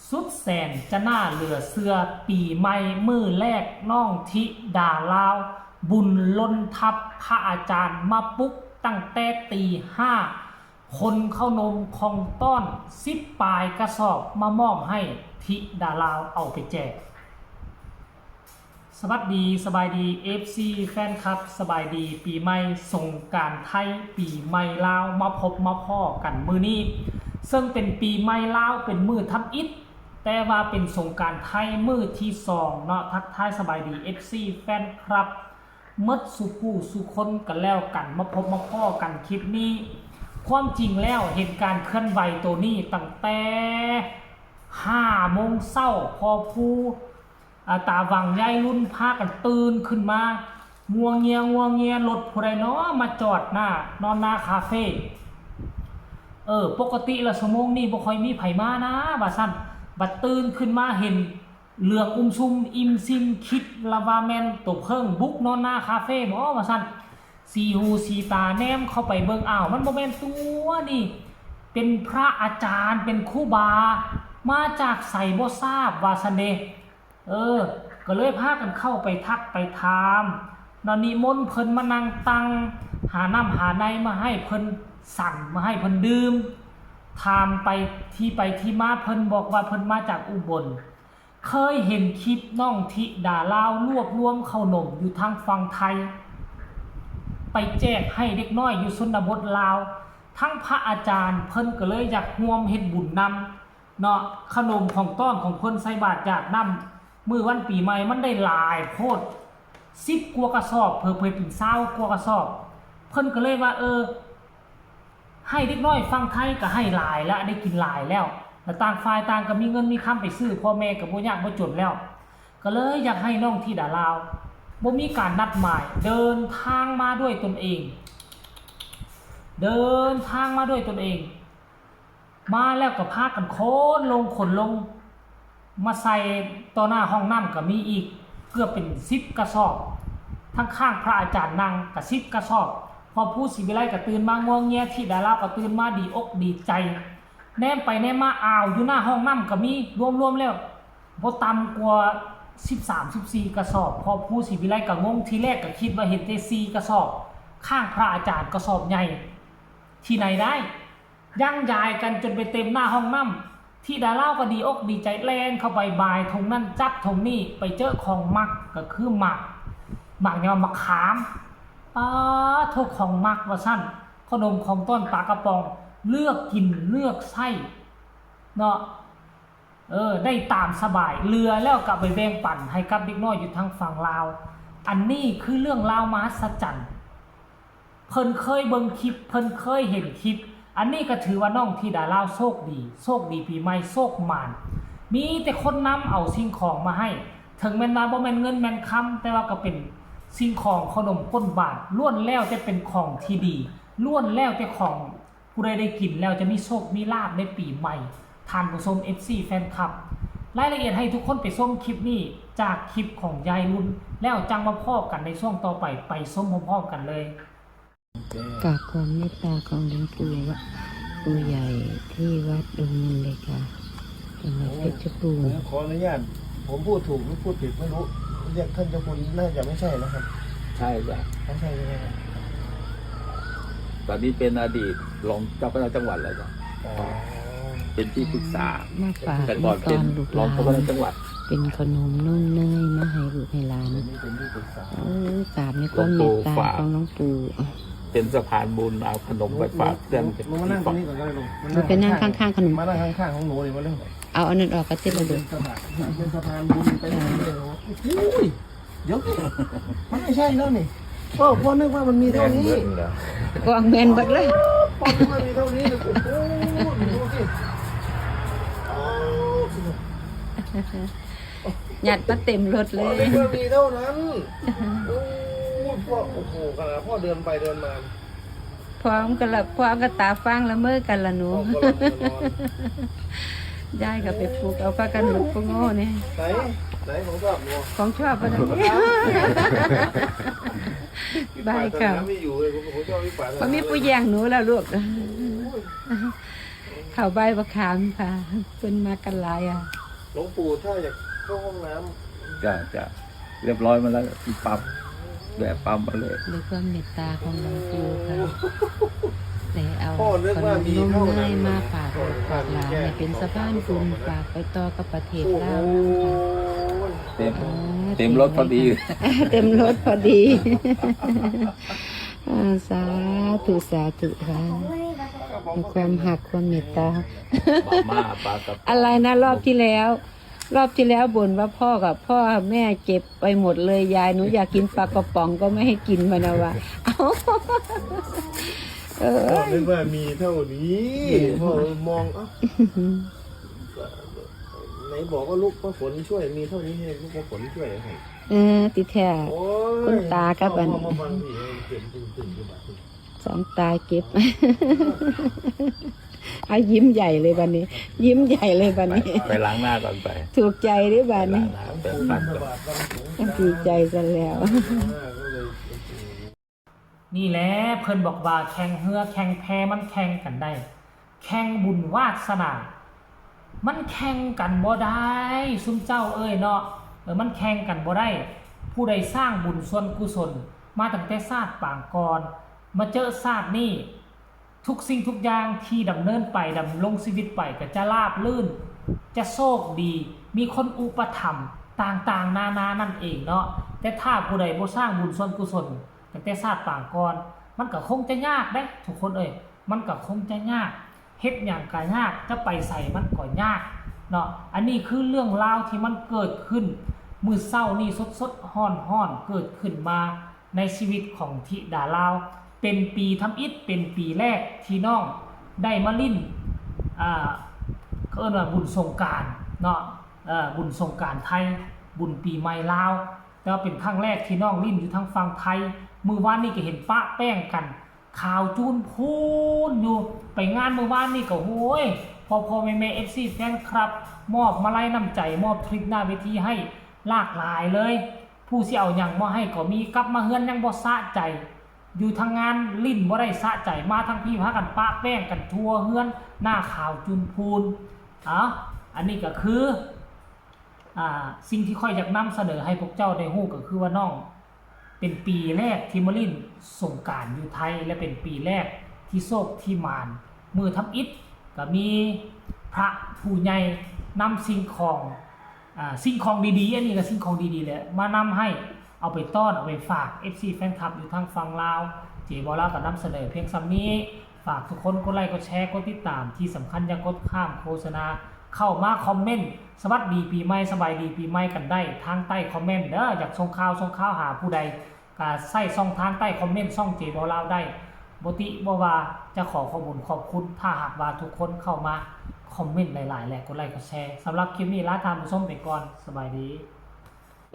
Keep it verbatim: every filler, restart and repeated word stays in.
สุดแสนจะน่าเหลือเชื่อ ปีใหม่มื้อแรกน้องธิดาลาว บุญล้นทับ พระอาจารย์มาปลุกตั้งแต่ตีห้า ขนข้าวหนมของต้อนสิบปลายกระสอบมามอบให้ธิดาลาวเอาไปแจก สวัสดีสบายดี เอฟซี แฟนคลับ สบายดีปีใหม่สงกรานต์ไทย ปีใหม่ลาว มาพบมาพ้อกันมื้อนี้ ซึ่งเป็นปีใหม่ลาวเป็นมื้อทำอิฐ แต่ว่าเป็นสงกรานต์ไทยมื้อที่สองเนาะ ทักทายสบายดี เอฟซี แฟนคลับ หมดสู่ผู้สู่คนกันแล้วกัน มาพบมาพ้อกันคลิปนี้ ความจริงแล้วเห็นการเคลื่อนไหวตัวนี้ตั้งแต่ห้าโมงเช้า พอผู้ อ่า ตาหว่างยายรุ่นพากันตื่นขึ้นมา งัวเงียงัวเงีย รถผู้ใดน้อมาจอดหน้านอนนาคาเฟ่ เออ ปกติละชั่วโมงนี้บ่ค่อยมีไผมานะ ว่าซั่น บัดตื่นขึ้นมาเห็นเหลืองอุ้มซุมอิ่มซิม คิดละว่าแม่นตัวเพิ่งบุกนอนนาคาเฟ่บ่ ว่าซั่น สีหูสีตาแนมเข้าไปเบิ่ง อ้าว มันบ่แม่นตัวนี่ เป็นพระอาจารย์ เป็นครูบา มาจากไสบ่ทราบ ว่าซั่นเด้ เออ ก็เลยพากันเข้าไปทักไปถาม เนาะ นิมนต์เพิ่นมานั่งตัง หาน้ำหาในมาให้เพิ่นฉัน มาให้เพิ่นดื่ม ถามไปที่ไปที่มา เพิ่นบอกว่าเพิ่นมาจากอุบล เคยเห็นคลิปน้องธิดาลาวรวบรวมข้าวหนมอยู่ทางฝั่งไทย ไปแจกให้เด็กน้อยอยู่ชนบทลาว ทั้งพระอาจารย์เพิ่นก็เลยอยากร่วมเฮ็ดบุญนำ เนาะ ขนมของต้อนของเพิ่นใส่บาตรหยาดน้ำมื้อวันปีใหม่มันได้หลายโพด สิบกว่ากระสอบ เผลอๆเป็นซาวกว่ากระสอบ เพิ่นก็เลยว่า เออ ให้เด็กน้อยฝั่งไทยก็ให้หลายแล้ว ได้กินหลายแล้ว แล้วต่างฝ่ายต่างก็มีเงินมีคำไปซื้อ พ่อแม่ก็บ่ยากบ่จนแล้ว ก็เลยอยากให้น้องธิดาลาว บ่มีการนัดหมาย เดินทางมาด้วยตนเอง เดินทางมาด้วยตนเอง มาแล้วก็พากันขนลงขนลง มาใส่ต่อหน้าห้องน้ำก็มีอีก เกือบเป็นสิบกระสอบ ทั้งข้างพระอาจารย์นั่งก็สิบกระสอบ พอผู้ศรีวิไลก็ตื่นมางัวเงีย ธิดาลาวก็ตื่นมาดีอกดีใจ แนมไปแนมมา อ้าว อยู่หน้าห้องน้ำก็มี รวมๆแล้วบ่ต่ำกว่าสิบสาม สิบสี่กระสอบ พอผู้ศรีวิไลก็งง ทีแรกก็คิดว่าเห็นแต่สี่กระสอบ ข้างพระอาจารย์กระสอบใหญ่ ที่ไหนได้ ยังยายกันจนไปเต็มหน้าห้องน้ำ ธิดาลาวก็ดีอกดีใจแล่นเข้าไปบายถุงนั่นจับถุงนี่ ไปเจอของมักก็คือหมาก หมากหยัง หมากขาม ป๊าดโธ่ ของมักว่าซั่น ขนมของต้อน ปลากระป๋อง เลือกกินเลือกใช้เนาะ เออ ได้ตามสบาย เหลือแล้วก็เอาไปแบ่งปันให้กับเด็กน้อยอยู่ทางฝั่งลาว อันนี้คือเรื่องราวมหัศจรรย์ เพิ่นเคยเบิ่งคลิป เพิ่นเคยเห็นคลิป อันนี้ก็ถือว่าน้องธิดาลาวโชคดี โชคดีปีใหม่ โชคหมาน มีแต่คนนำเอาสิ่งของมาให้ ถึงแม่นว่าบ่แม่นเงินแม่นคำ แต่ว่าก็เป็นสิ่งของขนมก้นบาท ล้วนแล้วแต่เป็นของที่ดี ล้วนแล้วแต่ของ ผู้ใดได้กินแล้วจะมีโชคมีลาภในปีใหม่ ท่านผู้ชม เอฟซี แฟนคลับ รายละเอียดให้ทุกคนไปชมคลิปนี้ จากคลิปของยายรุ่น แล้วจั่งมาพ้อกันในช่วงต่อไป ไปชมพร้อมๆกันเลย กราบความเมตตาของหลวงปู่วะ ปู่ใหญ่ที่วัดดงมูลเลยค่ะ จังหวัดเพชรบูรณ์ ผมขออนุญาต ผมพูดถูกหรือพูดผิดไม่รู้ เรียกท่านเจ้าคุณน่าจะไม่ใช่นะครับ ใช่จ้ะ ไม่ใช่ใช่ไหมครับ ตอนนี้เป็นอดีตรองเจ้าคณะจังหวัดแล้วจ้ะ อ๋อ เป็นที่ปรึกษา มาฝาก แต่ก่อนเป็น มาตอนลูกหลาน รองเจ้าคณะจังหวัด เป็นขนมนุ่นเนยมาให้ลูกให้หลาน เดี๋ยวนี้เป็นที่ปรึกษา โอ้ กราบในความเมตตาของหลวงปู่ เป็นสะพานบุญ เอาขนมไปฝากเพื่อน ลงมานั่งตรงนี้ก่อนก็ได้ลูก หนูไปนั่งข้างๆขนม มานั่งข้างๆของหนูเลย มาเรื่อง เอาอันนั้นออกก็ติดแล้วลูก เป็นสะพาน เป็นสะพานบุญไปทางนี้เลยเหรอ อุ้ย เดี๋ยว มันไม่ใช่แล้วนี่ พ่อ พ่อนึกว่ามันมีเท่านี้ กองแม่นเบิดเลย พ่อนึกว่ามีเท่านี้ โอ้โห ดูสิ โอ้โห ยัดมาเต็มรถเลย พ่อนึกว่ามีเท่านั้น โอ้โห พ่อ โอ้โห ขนาดพ่อเดินไปเดินมา พร้อมกันละ พร้อมกับตาฟางละเมอกันละหนู พร้อมกันละเมอนอน ยายก็ไปปลุกเอาพากันลุกปะโง่นี่ ไหน ไหนของชอบหนู ของชอบปะนะ พี่ป๋า บายค่ะ ตอนนั้นไม่อยู่เลย ผม ผมชอบพี่ป๋า มันมีผู้แย่งหนูแล้วลูก โอ้ย เขาใบประคามค่ะ เพิ่นมากันหลายอ่ะ หลวงปู่ถ้าอยากเข้าห้องน้ำ จ้ะ จ้ะ เรียบร้อยมาแล้ว ที่ปั๊ม แวะปั๊มมาเลย ด้วยความเมตตาของหลวงปู่ค่ะ ได้เอา พ่อนึกว่ามีเท่านั้น ขนมนมเนยมาฝากลูกฝากหลาน ให้เป็นสะพานบุญฝากไปต่อกับประเทศลาวค่ะ โอ้โห เต็ม อ่า เต็มรถพอดี เต็มรถพอดี อ่า สาธุ สาธุค่ะ ในความฮักความเมตตา มาม่าปลากระป๋อง อะไรนะ รอบที่แล้ว รอบที่แล้วบ่นว่าพ่อกับพ่อแม่เก็บไปหมดเลย ยาย หนูอยากกินปลากระป๋องก็ไม่ให้กิน พะนะว่า เอ้า เออ พ่อนึกว่ามีเท่านี้ เออ พ่อมอง เอ้า ไหนบอกว่าลูกพระฝนช่วย มีเท่านี้ให้ลูกพระฝนช่วยให้ เออ ติแท้ โอ้ย คุณตากับอัน พ่อมาฟังสิ เต็มตึงๆ อยู่บัดนี้ สองตาเก็บ อ่ะ ยิ้มใหญ่เลยบัดนี้ ยิ้มใหญ่เลยบัดนี้ ไป ไปล้างหน้าก่อนไป ถูกใจเด้บัดนี้ ไปล้างหน้า แปรงฟันก่อน ดีใจซะแล้ว นี่แหละเพิ่นบอกว่าแข่งเฮือแข่งแพมันแข่งกันได้ แข่งบุญวาสนา มันแข่งกันบ่ได้ ซุมเจ้าเอ้ยเนาะ เออ มันแข่งกันบ่ได้ ผู้ใดสร้างบุญส่วนกุศลมาตั้งแต่ชาติปางก่อน มาเจอชาตินี้ ทุกสิ่งทุกอย่างที่ดำเนินไป ดำรงชีวิตไปก็จะราบรื่น จะโชคดี มีคนอุปถัมภ์ต่างๆ นานานั่นเองเนาะ แต่ถ้าผู้ใดบ่สร้างบุญส่วนกุศลตั้งแต่ชาติปางก่อน มันก็คงจะยากเด้ ทุกคนเอ้ย มันก็คงจะยาก เฮ็ดหยังก็ยาก จะไปไสมันก็ยากเนาะ อันนี้คือเรื่องราวที่มันเกิดขึ้นมื้อเช้านี้ สดๆ ร้อนๆ เกิดขึ้นมาในชีวิตของธิดาลาว เป็นปีทำอิฐ เป็นปีแรกที่น้องได้มาลิ้น อ่า เขาเอิ้นว่าบุญสงกรานต์เนาะ เอ่อ บุญสงกรานต์ไทย บุญปีใหม่ลาว แต่ว่าเป็นครั้งแรกที่น้องลิ้นอยู่ทางฝั่งไทย มื้อวานนี้ก็เห็นปะแป้งกัน ขาวจูนพูนอยู่ ไปงานมื้อวานนี้ก็ โอ้ย พ่อๆ แม่ๆ เอฟซี แฟนคลับ มอบมาลัยน้ำใจ มอบทริปหน้าเวทีให้หลากหลายเลย ผู้สิเอาหยังมาให้ก็มี กลับมาเฮือนยังบ่สะใจ อยู่ทางงานลิ้นบ่ได้สะใจ มาทางพี้พากันปะแป้งกันทั่วเฮือน หน้าขาวจูนพูน เอ้า อันนี้ก็คือ อ่า สิ่งที่ข้อยอยากนำเสนอให้พวกเจ้าได้ฮู้ก็คือว่าน้องเป็นปีแรกที่มาลิ้นสงกรานต์อยู่ไทย และเป็นปีแรกที่โชคที่หมาน มื้อทำอิฐก็มีพระผู้ใหญ่นำสิ่งของ อ่า สิ่งของดีๆ อันนี้ก็สิ่งของดีๆ แหละ มานำให้ เอาไปต้อน เอาไปฝาก เอฟซี แฟนคลับอยู่ทางฝั่งลาว เจบ่าวลาวก็นำเสนอเพียงส่ำนี้ ฝากทุกคนกดไลค์ กดแชร์ กดติดตาม ที่สำคัญอย่ากดข้ามโฆษณา เข้ามาคอมเมนต์ สวัสดีปีใหม่ สบายดีปีใหม่กันได้ทางใต้คอมเมนต์เด้อ อยากส่งข่าว ส่งข่าวหาผู้ใด ก็ใช้ช่องทางใต้คอมเมนต์ช่องเจบ่าวลาวได้ บ่ติบ่ว่า จะขอขอบบุญขอบคุณ ถ้าหากว่าทุกคนเข้ามาคอมเมนต์หลายๆ และกดไลค์ กดแชร์ สำหรับคลิปนี้ลาท่านผู้ชมไปก่อน สบายดี